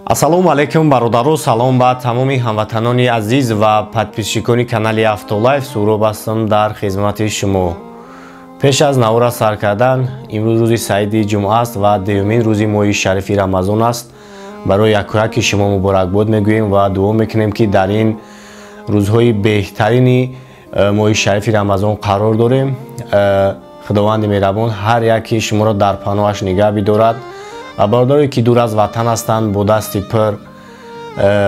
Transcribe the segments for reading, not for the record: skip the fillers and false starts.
Ассалому алайкум, бародаро, салом ба тамоми ҳамватанони азиз ва подписчикони канали Автолайф. Суроб ҳастам дар хизмати шумо. Пеш аз навора сар кардан, имрӯз рӯзи саиди ҷумъа аст ва дуюмин рӯзи моҳи шарифи Рамазон аст. Барои якояки шумо муборакбод мегӯем ва дуо мекунем, ки дар ин рӯзҳои беҳтарини моҳи шарифи Рамазон қарор дорем. Худованди меҳрабон ҳар яки шуморо дар паноҳаш нигаҳ бидорад ва бародарое ки дур аз ватан ҳастанд, бо дасти пур,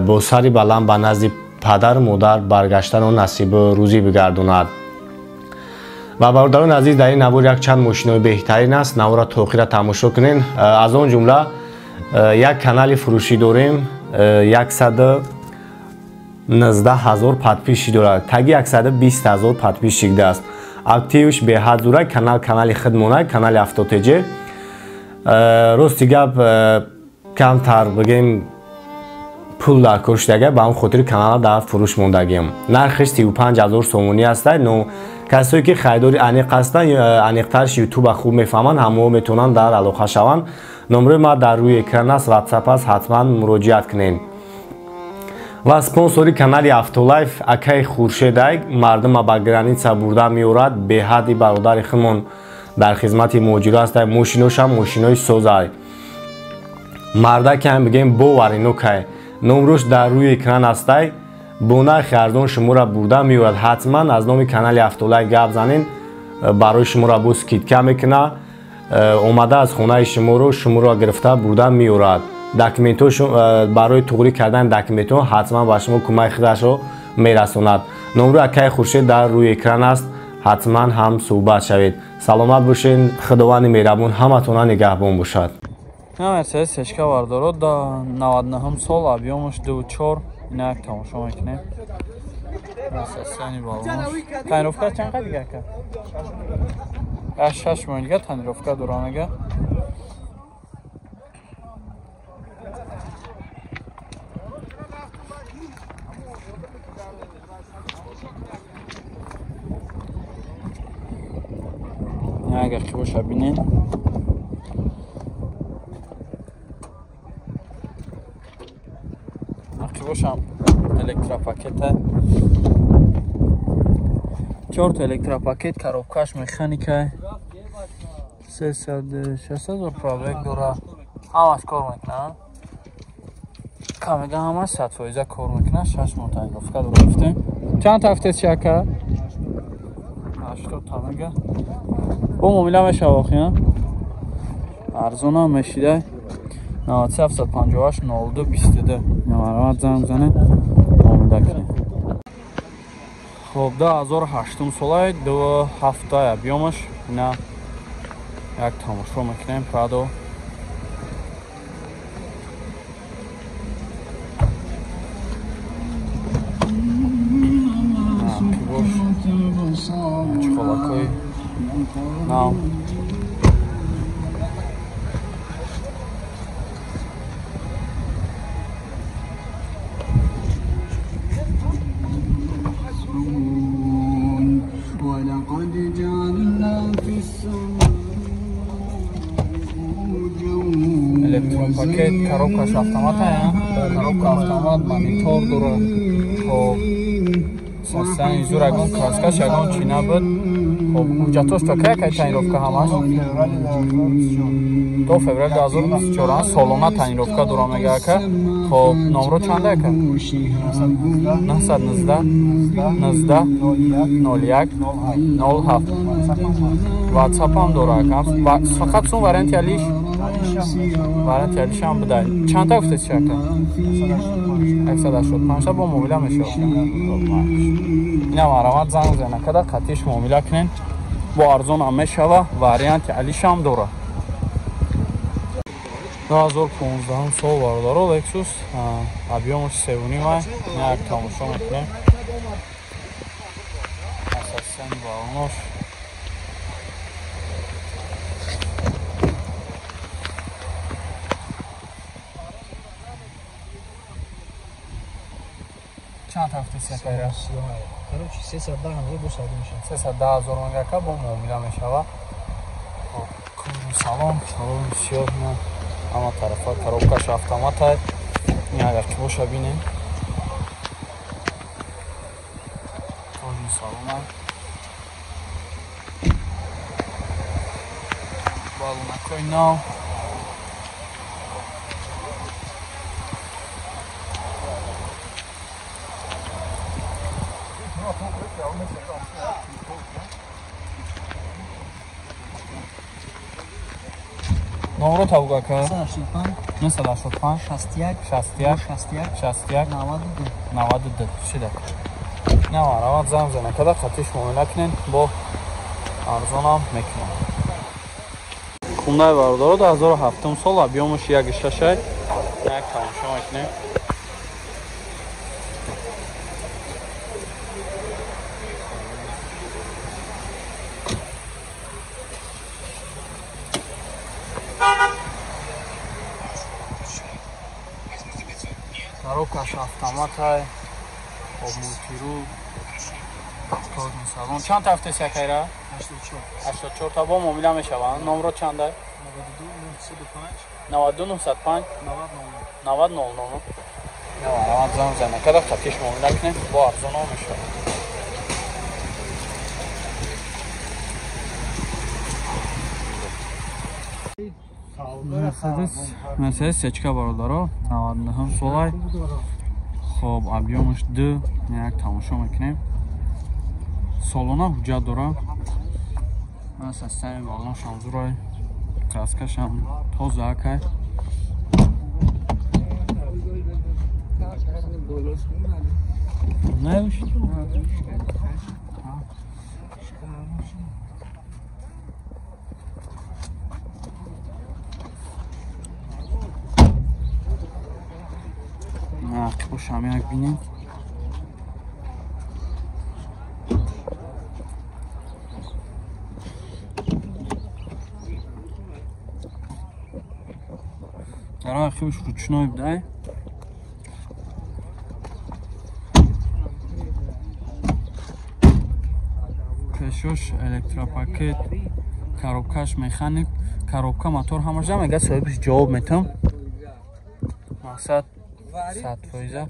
бо сари баланд ба назди падару модар баргаштану насибу рӯзӣ бигардонад. Ва бародарони азиз, дар ин навор якчанд мошинои беҳтарин аст. Навора то охира тамошо кунед. Аз он ҷумла як канали фурӯшӣ дорем, 119 ҳазор подписчик дорад, таги 120 ҳазор подписчик аст. Активш беҳад зура канал, канали хидмона, канали Автотж. Рости гап, камтар бигем пул дар кор шудага, ба ҳам хотири канала дар фурӯш мондагиам. Нархиш 35 ҳазор сомонӣ ҳастад. Но касое ки харидори аниқ ҳастанд, аниқтарш ютуба хуб мефаҳманд, ҳамао метавонанд дар алоқа шаванд. Номрои ма дар рӯи экран аст, ватсап аст, ҳатман муроҷиат кунед. Ва спонсори канали Автолайф акаи Хуршедай, мардума ба граница бурда меорад. Беҳадди бародари худмон дар хизмати муҳоҷиро ҳастай. Мошиношам мошинои созай, мардакам бигем боваринокай. Номрош дар рӯи экран ҳастай. Бо нархи арзон шуморо бурда меорад. Ҳатман аз номи канали Автолайф гап занен, барои шуморо бо скидка мекуна. Омада аз хонаи шуморо гирифта бурда меорад. Документҳо барои туғрӣ кардани документҳо ҳатман ба шумо кӯмаки худашро мерасонад. Номрои акаи Хуршед дар рӯи экран аст, ҳатман ҳам суҳбат шавед. Саломат бошед, худованди меҳрабон ҳаматона нигаҳбон бошад. Мерседес сешка, бардоро, да 99 сол, объёмаш 2.4. Ина як тамошо мекунем. Асасани балонаш. Тонировка чанд қад дига, ака? 6 моҳ дига тонировка дора, мега. Агар ки боша, бинен. Ақибошам электропакета, чорта электропакет, коробкаш механика, 360 000 пробег дора. Ҳамаш кор мекуна, камега ҳамаш 100% кор мекуна. 6 моҳ тонировка дора, гуфтем. Чанд та гуфтед, ака? 80 та мега. Бо муомила мешава, охи арзонам мешида. 97 758 02 22 марҳамат, занг занед, муомила кунед. Хоб, 2008 солай, 2.7 объёмаш. Ина як тамошо мекунем Прадо. Бош чиқолакҳои нав. ولقد جعلنا في السماء Электропакет, коробкаш автомат, коробка автомат, монитор дора. Хоб, состояние зур, ягон краскаш, ягон чӣ набуд. Хоб, ҳуҷҷатош то кай, кай тонировка ҳамаш? То феврали 2024, солона тонировка дора, мега ака. Хоб, номро чанда, ака? 919 19 01 07. Ватсапам дора, ака. Фақат сум варианти алиш, варианти алишам будай. Чанда гуфтед чи, ака? 185 бо муомила мешавад. Ина марҳамат, занг зана када, қатиш муомила кунен, бо арзонам мешава, варианти алишам дора. 2015 сол, бародаро, Lexus, объёмаш 3.5. Як тамошо мекунем асосан балонош. Чанд ҳафта сепайра? Короче, 310 ҳазор бо савдо мешавад. 310 ҳазор мегака, бо муомила мешава. Салон, салон бисёр ҳама тарафа, коробкаш автомат. Агар ки боша бинем. Кожни салона. Балонакҳои нав. Номро табуг ака? 985 61 61 61 61 92 92 шида. На марават занг зана када қатиш муомила кунен бо арзонам мекунам. Хундай бародаро 2007 сол объёмаш 1.6 як тамошо мекунем. Коробкаш автоматай, мултирул, кожни салон. Чанд ҳафтаст якайра? 84. 84 та бо муомила мешаванд. Номро чандай? 92 905 92 905 90 90 00. Раванд занг зана када қатиш муомила кунем, бо арзон мешавад. Мерседес сечка бародаро 99 солай. Хоб объёмаш 2 як тамошо мекунем. Солона ҳуҷҷат дора. Ман системи балоншам зурай. Краскашам тоза акай. Не бошам як бинем. Дар архивш ручной будай. Пешош электропакет, коробкаш механик, коробка мотор ҳамаша мега соҳибаш ҷавоб метам. Мақсад 100%.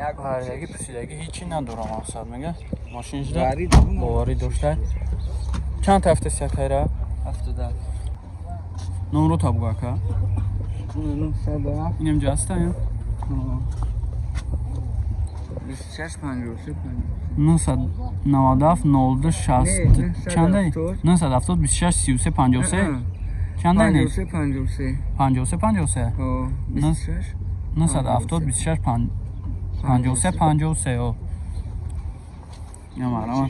Як ғаридагӣ пусидагӣ ҳечи надорам мақсад мега. Мошинашда боварӣ дошта. Чанд ҳафтаст якайра? 72. Номро табуг ака? 907. Инам ҷа аста я? 26 53 997 02 60 чандай? 970 26 33 53 чандай не? 53 53 53 53 ҳо 26 970 26 53 53 о. Я марама.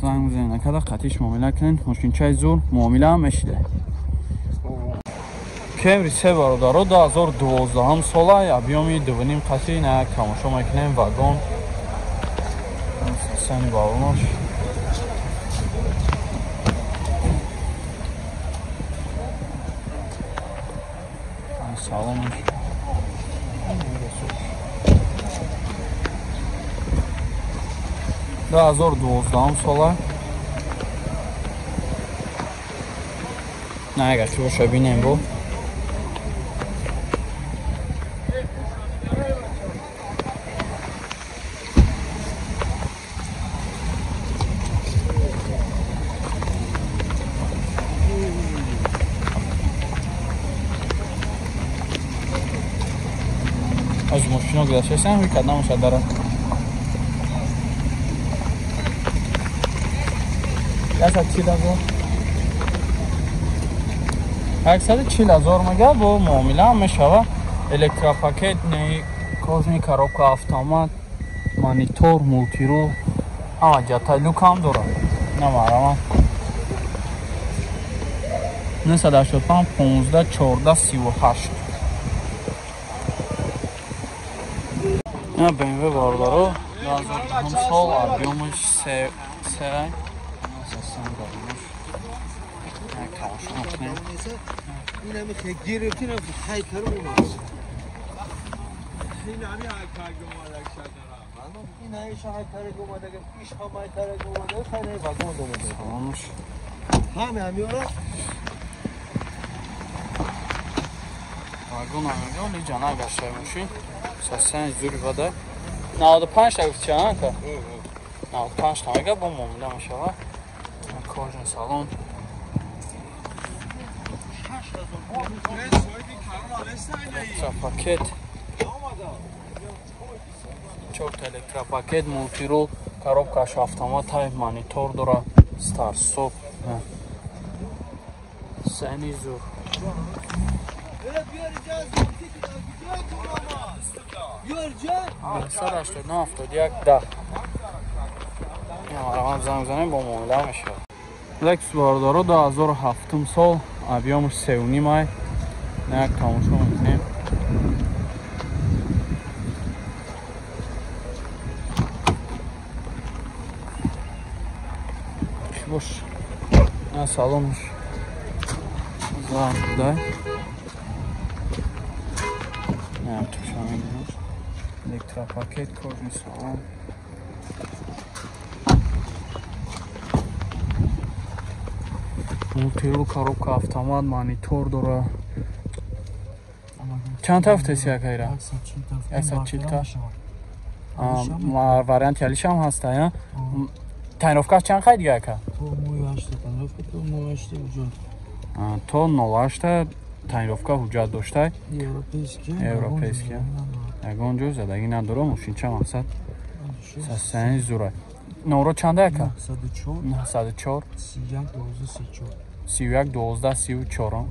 Занг бизанед када қатиш муомила кунед. Мошинчаи зур муомила ҳам мешида. Кемри се бародаро 2012 сола объёми 2.5 қати на тамошо мекунем вагон. Сани балонош. Салонаш. 2012 сола. На агар ки боша бинем бо. Аз мошино гузаштаам, ҳеҷ кад намошад дара. 140,000. 140,000 мега бо муомила мешава. Электропакет, кожни коробка, автомат, монитор, мултирул, ҳама ҷата люк ҳам дорад. Намарама. 985 15 14 38. Ина BMW бародаро 2009 сол объёмаш 3 Вагон амига, ли ҷана гаштай мошин. Сасани зури бада. 95 та гуфти чанд ка? 95 та мега бо муомила мешава. Кожан салон. Электропакет. Чорта электропакет, мултирул, коробкаш автомат, монитор дора, старт стоп. Сани зур. 989 71 10. Раван занг занем бо муомила мешавад. Лексус бародаро 2007 сол, объёмаш 3.5 май. Як тамошо мекунем. Бош. На салонш. Занг дай. Не, туша мегирам. Электропакет, кожный салон. Мултирул, коробка, автомат, монитор дора. Чанд та гуфтеси акайра? 140 та. Варианти алишам ҳаста, я? Тайновкаш чанд хай дига ака? То 08 тайновка ҳуҷҷат доштай. Европейский. Ягон ҷо задагӣ надора, мошинча мақсад. Сасани зура. Номро чанда ака? 904 31 12 34.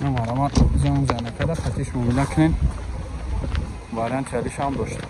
Марамат занг зана када хатиш муомила кунен. Вариант алишам дошта.